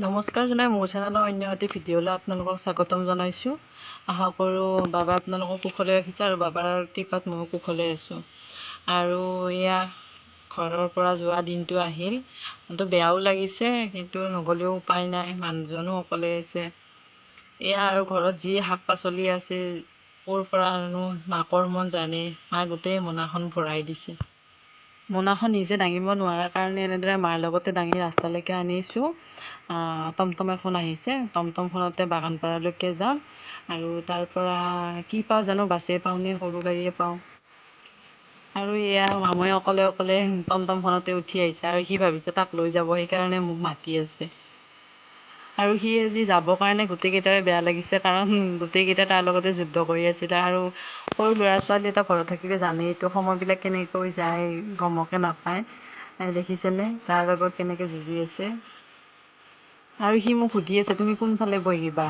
নমস্কাৰ জনাই মোৰ চেনেলৰ অন্য এটি ভিডিঅ'লৈ আপোনালোকক স্বাগতম জনাইছোঁ। আশা কৰোঁ বাবা আপোনালোকক কুশলে ৰাখিছে আৰু বাবাৰ কৃপাত ময়ো কুশলে আছোঁ। আৰু এয়া ঘৰৰ পৰা যোৱা দিনটো আহিল, কিন্তু বেয়াও লাগিছে, কিন্তু নগ'লেও উপায় নাই, মানুহজনো অকলে আছে। এয়া আৰু ঘৰত যি শাক পাচলি আছে ক'ৰ পৰা আনো মাকৰ মন জানে, মায়ে গোটেই মোনাখন ভৰাই দিছে। মোনাখন নিজে দাঙিব নোৱাৰাৰ কাৰণে এনেদৰে মাৰ লগতে দাঙি ৰাস্তালৈকে আনিছোঁ। টমটম এখন আহিছে, টমটমখনতে বাগানপাৰালৈকে যাম আৰু তাৰ পৰা কি পাওঁ জানো, বাছেই পাওঁ নে সৰু গাড়ীয়ে পাওঁ। আৰু এয়া মামুৱে অকলে অকলে টমটমখনতে উঠি আহিছে আৰু সি ভাবিছে তাক লৈ যাব, সেইকাৰণে মোক মাতি আছে। আৰু সি আজি যাবৰ কাৰণে গোটেইকেইটাৰে বেয়া লাগিছে, কাৰণ গোটেইকেইটা তাৰ লগতে যুদ্ধ কৰি আছিলে। আৰু সৰু ল'ৰা ছোৱালী এটা ঘৰত থাকিলে জানেইতো সময়বিলাক কেনেকৈ যায় গমকে নাপায়। দেখিছেনে তাৰ লগত কেনেকৈ যুঁজি আছে। আৰু সি মোক সুধি আছে তুমি কোনফালে বহিবা,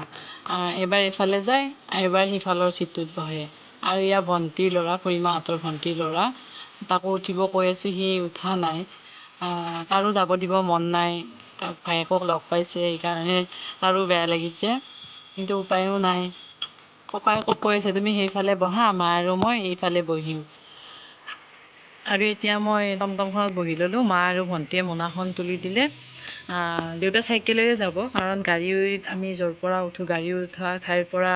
এবাৰ এইফালে যায় এবাৰ সিফালৰ চিটটোত বহে। আৰু ইয়াৰ ভণ্টিৰ ল'ৰা, খুৰীমাহঁতৰ ভণ্টিৰ ল'ৰা, তাকো উঠিব কৈ আছোঁ, সি উঠা নাই। তাৰো যাব দিব মন নাই, তাৰ ভায়েকক লগ পাইছে সেইকাৰণে তাৰো বেয়া লাগিছে, কিন্তু উপায়ো নাই। ককায়েকক কৈ আছে তুমি সেইফালে বহা, মা আৰু মই এইফালে বহিম। আৰু এতিয়া মই টমটমখনত বহি ল'লোঁ, মা আৰু ভণ্টিয়ে মোনাখন তুলি দিলে। দেউতা চাইকেলেৰে যাব, কাৰণ গাড়ীত আমি য'ৰ পৰা উঠোঁ, গাড়ী উঠা ঠাইৰ পৰা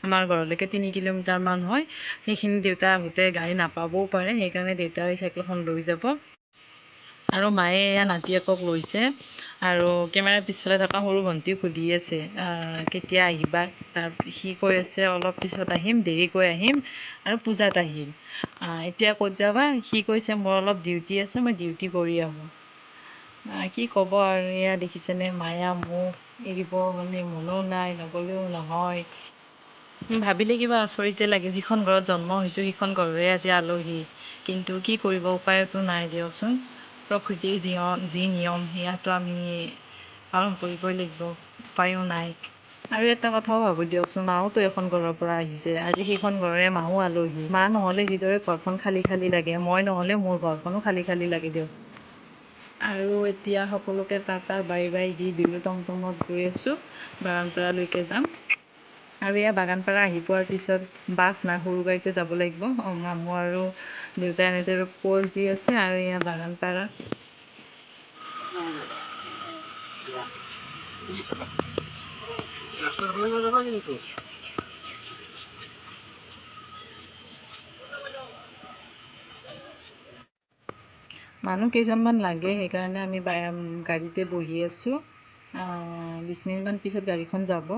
আমাৰ ঘৰলৈকে 3 কিলোমিটাৰমান হয়। সেইখিনি দেউতা আহোঁতে গাড়ী নাপাবও পাৰে, সেইকাৰণে দেউতাই চাইকেলখন লৈ যাব। আৰু মায়ে এয়া নাতিয়েকক লৈছে। আৰু কেমেৰাৰ পিছফালে থকা সৰু ভণ্টিক সুধি আছে কেতিয়া আহিবা। তাৰ সি কৈ আছে অলপ পিছত আহিম, দেৰিকৈ আহিম আৰু পূজাত আহিম। এতিয়া ক'ত যাবা? সি কৈছে মোৰ অলপ ডিউটি আছে, মই ডিউটি কৰি আহোঁ। কি ক'ব আৰু, এয়া দেখিছেনে মায়া মোক এৰিব মানে মনো নাই, নগ'লেও নহয়। ভাবিলে কিবা আচৰিতে লাগে, যিখন ঘৰত জন্ম হৈছোঁ সেইখন ঘৰৰে আজি আলহী, কিন্তু কি কৰিব উপায়তো নাই দিয়কচোন। প্ৰকৃতিৰ যি নিয়ম সেয়াতো আমি পালন কৰিবই লাগিব, উপায়ো নাই। আৰু এটা কথাও ভাবোঁ দিয়কচোন, মাওতো এখন ঘৰৰ পৰা আহিছে, আজি সেইখন ঘৰৰে মাও আলহী। মা নহ'লে যিদৰে ঘৰখন খালী খালী লাগে, মই নহ'লে মোৰ ঘৰখনো খালী খালী লাগে দিয়ক। আৰু এতিয়া সকলোকে টাটা বাই বাই দি দুয়ো টমটমত গৈ আছোঁ, বাগানপাৰালৈকে যাম। আৰু এয়া বাগানপাৰা আহি পোৱাৰ পিছত বাছ নাই, সৰু গাড়ীতে যাব লাগিব। মামু আৰু দেউতাই এনেদৰে প'জ দি আছে। আৰু এয়া বাগানপাৰা। মানুহ কেইজনমান লাগে, সেইকাৰণে আমি গাড়ীতে বহি আছোঁ। 20 মিনিটমান পিছত গাড়ীখন যাব।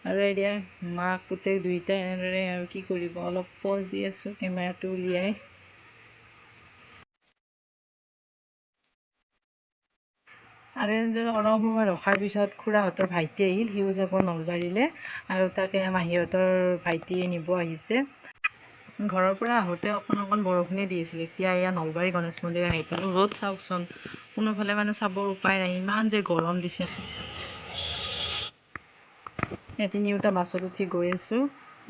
আৰু এতিয়া মাক পুতেক দুয়োটাই এনেদৰে আৰু কি কৰিব, অলপ প'জ দি আছোঁ কেমেৰাটো উলিয়াই। আৰু এনেদৰে অলপ সময় ৰখাৰ পিছত খুৰাহঁতৰ ভাইটি আহিল, সিও যাব নলবাৰীলৈ আৰু তাকে মাহীহঁতৰ ভাইটিয়ে নিব আহিছে। ঘৰৰ পৰা আহোঁতে অকণ অকণ বৰষুণে দি আছিল। এতিয়া এয়া নলবাৰী গণেশ মন্দিৰ আহি পালোঁ। ৰ'দ চাওকচোন, কোনোফালে মানে চাবৰ উপায় নাই, ইমান যে গৰম দিছে। এই তিনিওটা বাছত উঠি গৈ আছোঁ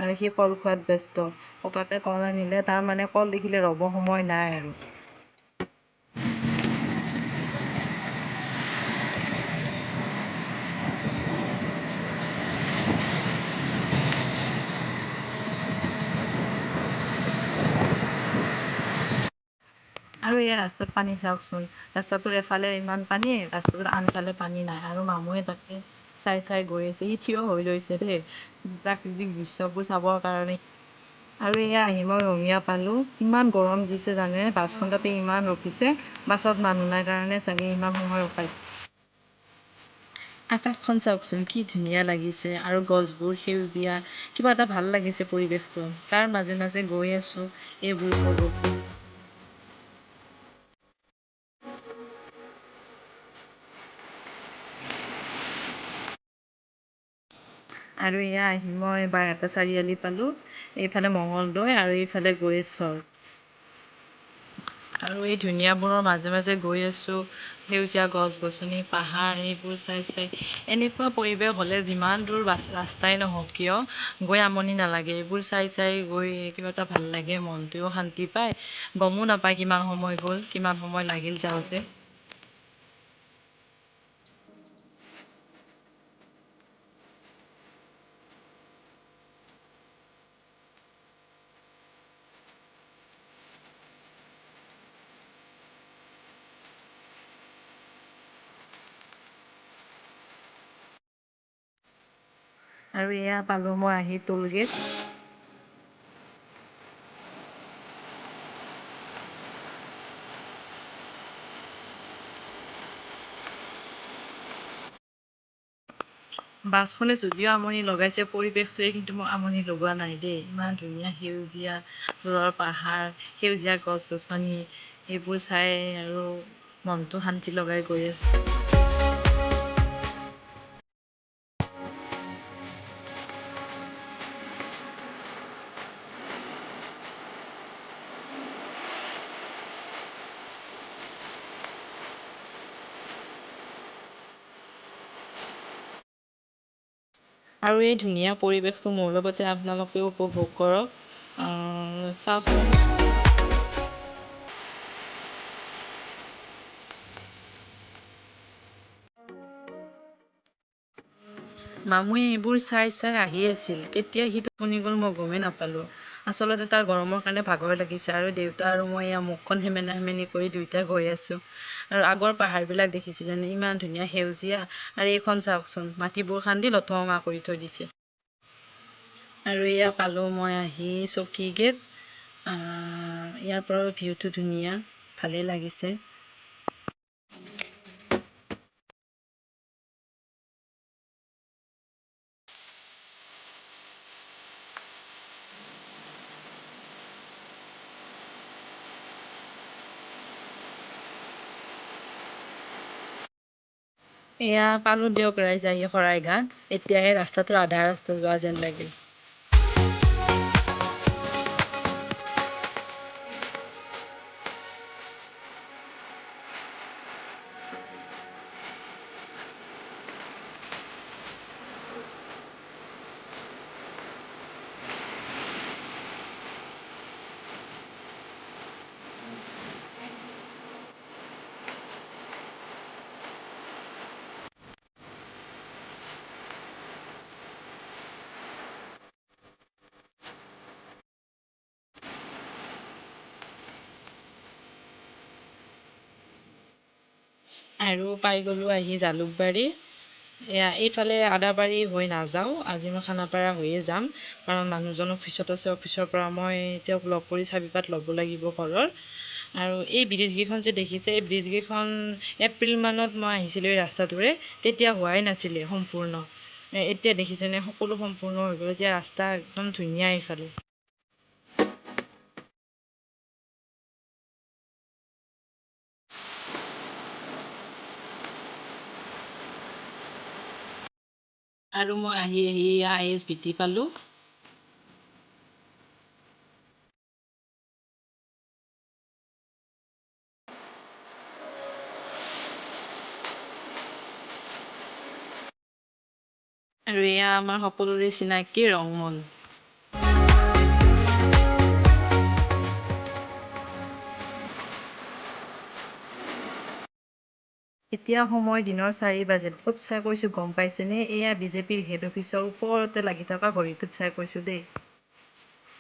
আৰু সি কল খোৱাত ব্যস্ত। ককাকে কল আনিলে, তাৰ মানে কল দেখিলে ৰ'ব সময় নাই আৰু। আৰু এয়া ৰাস্তাত পানী চাওকচোন, ৰাস্তাটোৰ এফালে ইমান পানী, ৰাস্তাটোৰ আনফালে পানী নাই। আৰু মামুৱে তাকে চাই চাই গৈ আছে, সি থিয় হৈ লৈছে দেই প্ৰাকৃতিক দৃশ্যবোৰ চাবৰ কাৰণে। আৰু এয়া আহি মই ৰঙিয়া পালোঁ। ইমান গৰম দিছে জানে, বাছখন তাতে ইমান ৰখিছে, বাছত মানুহ নাই কাৰণে চাগে ইমান সময় ৰখাই। আকাশখন চাওকচোন কি ধুনীয়া লাগিছে আৰু গছবোৰ সেউজীয়া, কিবা এটা ভাল লাগিছে পৰিৱেশটো। তাৰ মাজে মাজে গৈ আছোঁ এইবোৰ উপভোগ। আৰু এয়া আহি মই বাইহাটা চাৰিআলি পালোঁ, এইফালে মঙলদৈ আৰু এইফালে গৈৰেশ্বৰ। আৰু এই ধুনীয়াবোৰৰ মাজে মাজে গৈ আছোঁ, সেউজীয়া গছ গছনি পাহাৰ এইবোৰ চাই চাই। এনেকুৱা পৰিৱেশ হ'লে যিমান দূৰ ৰাস্তাই নহওক কিয় গৈ আমনি নালাগে, এইবোৰ চাই চাই গৈ কিবা এটা ভাল লাগে, মনটোও শান্তি পায়, গমো নাপায় কিমান সময় গ'ল, কিমান সময় লাগিল যাওঁতে। আৰু এয়া পালোঁ মই আহি টোলগেট। বাছখনে যদিও আমনি লগাইছে, পৰিৱেশটোৱে কিন্তু মোক আমনি লগোৱা নাই দেই। ইমান ধুনীয়া সেউজীয়া দূৰৰ পাহাৰ, সেউজীয়া গছ গছনি, এইবোৰ চাই আৰু মনটো শান্তি লগাই গৈ আছে। আৰু এই ধুনীয়া পৰিৱেশটো মোৰ লগতে আপোনালোকেও উপভোগ কৰক। চাওক, মামুৱে এইবোৰ চাই চাই আহি আছিল। কেতিয়া সি টোপনি গ'ল মই গমেই নাপালোঁ। আচলতে তাৰ গৰমৰ কাৰণে ভাগৰ লাগিছে। আৰু দেউতা আৰু মই এয়া মুখখন সেমেনা সেমেনি কৰি দুয়োটা গৈ আছোঁ। আৰু আগৰ পাহাৰবিলাক দেখিছিলেনে, ইমান ধুনীয়া সেউজীয়া। আৰু এইখন চাওকচোন, মাটিবোৰ খান্দি লঠঙা কৰি থৈ দিছে। আৰু এয়া পালোঁ মই আহি চকী গেট। ইয়াৰ পৰাও ভিউটো ধুনীয়া, ভালেই লাগিছে। এয়া পালোঁ দিয়ক ৰাইজ আহি শৰাইঘাট। এতিয়াহে ৰাস্তাটোৰ আধা ৰাস্তা যোৱা যেন লাগিল। আৰু পাই গ'লোঁ আহি জালুকবাৰী। এয়া এইফালে আদাবাৰী হৈ নাযাওঁ, আজি মই খানাপাৰা হৈয়ে যাম, কাৰণ মানুহজন অফিচত আছে। অফিচৰ পৰা মই তেওঁক লগ কৰি চাবিপাত ল'ব লাগিব ঘৰৰ। আৰু এই ব্ৰিজকেইখন যে দেখিছে, এই ব্ৰিজকেইখন এপ্ৰিল মানত মই আহিছিলোঁ এই ৰাস্তাটোৰে, তেতিয়া হোৱাই নাছিলে সম্পূৰ্ণ। এতিয়া দেখিছেনে সকলো সম্পূৰ্ণ হৈ গ'ল। এতিয়া ৰাস্তা একদম ধুনীয়া এইফালে। আৰু মই আহি আহি ISBT পালোঁ। আৰু এয়া আমাৰ সকলোৰে চিনাকি ৰংমন। এতিয়া সময় দিনৰ 4 বাজিল। ক'ত চাই কৈছোঁ গম পাইছেনে? এয়া বিজেপিৰ হেড অফিচৰ ওপৰতে লাগি থকা ঘড়ীটোত চাই কৈছোঁ দেই।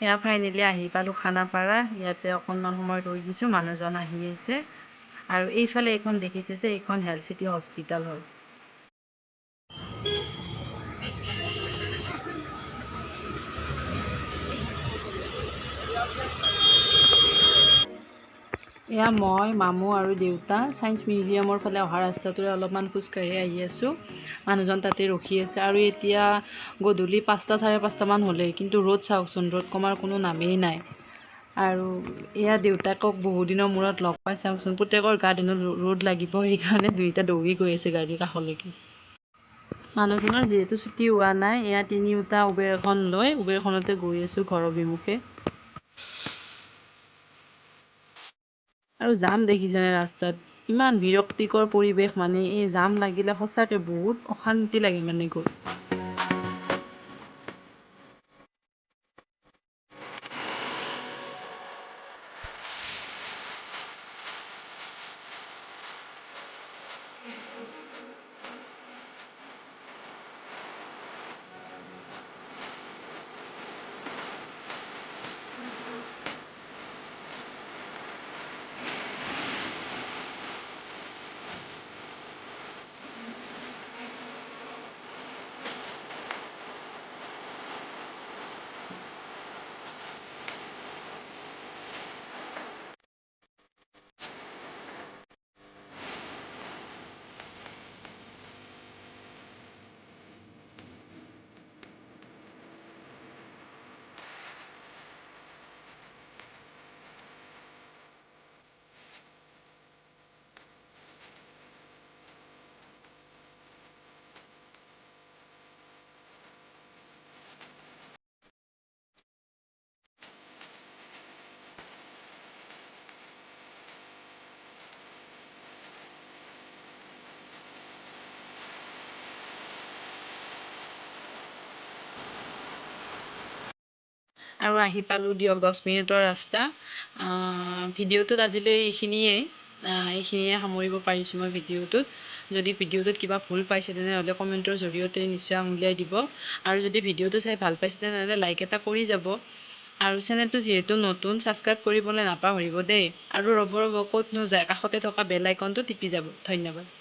এয়া ফাইনেলি আহি পালোঁ খানাপাৰা। ইয়াতে অকণমান সময় ৰৈ দিছোঁ, মানুহজন আহি আছে। আৰু এইফালে এইখন দেখিছে যে, এইখন হেল্থ চিটি হস্পিটেল হয়। এয়া মই, মামু আৰু দেউতা ছায়েন্স মিউজিয়ামৰ ফালে অহা ৰাস্তাটোৰে অলপমান খোজকাঢ়ি আহি আছোঁ। মানুহজন তাতে ৰখি আছে। আৰু এতিয়া গধূলি 5টা 5:30মান হ'লেই, কিন্তু ৰ'দ চাওকচোন, ৰ'দ কমাৰ কোনো নামেই নাই। আৰু এয়া দেউতাকক বহুদিনৰ মূৰত লগ পাই চাওকচোন, পুতেকৰ গাত এনেও ৰ'দ লাগিব, সেইকাৰণে দুয়োটা দৌৰি গৈ আছে গাড়ীৰ কাষলৈকে। মানুহজনৰ যিহেতু ছুটি হোৱা নাই, এয়া তিনিওটা উবেৰ এখন লৈ উবেৰখনতে গৈ আছোঁ ঘৰৰ অভিমুখে। আৰু জাম দেখিছেনে ৰাস্তাত, ইমান বিৰক্তিকৰ পৰিৱেশ, মানে এই জাম লাগিলে সঁচাকৈ বহুত অশান্তি লাগে মানে গৈ। আৰু আহি পালোঁ দিয়ক, 10 মিনিটৰ ৰাস্তা। ভিডিঅ'টোত আজিলৈ এইখিনিয়ে এইখিনিয়ে সামৰিব পাৰিছোঁ মই ভিডিঅ'টোত। যদি ভিডিঅ'টোত কিবা ভুল পাইছে, তেনেহ'লে কমেণ্টৰ জৰিয়তে নিশ্চয় আঙুলিয়াই দিব। আৰু যদি ভিডিঅ'টো চাই ভাল পাইছে, তেনেহ'লে লাইক এটা কৰি যাব। আৰু চেনেলটো যিহেতু নতুন, ছাবস্ক্ৰাইব কৰিবলৈ নাপাহৰিব দেই। আৰু ৰ'ব ৰ'ব, ক'তনো যায়, কাষতে থকা বেল আইকনটো টিপি যাব। ধন্যবাদ।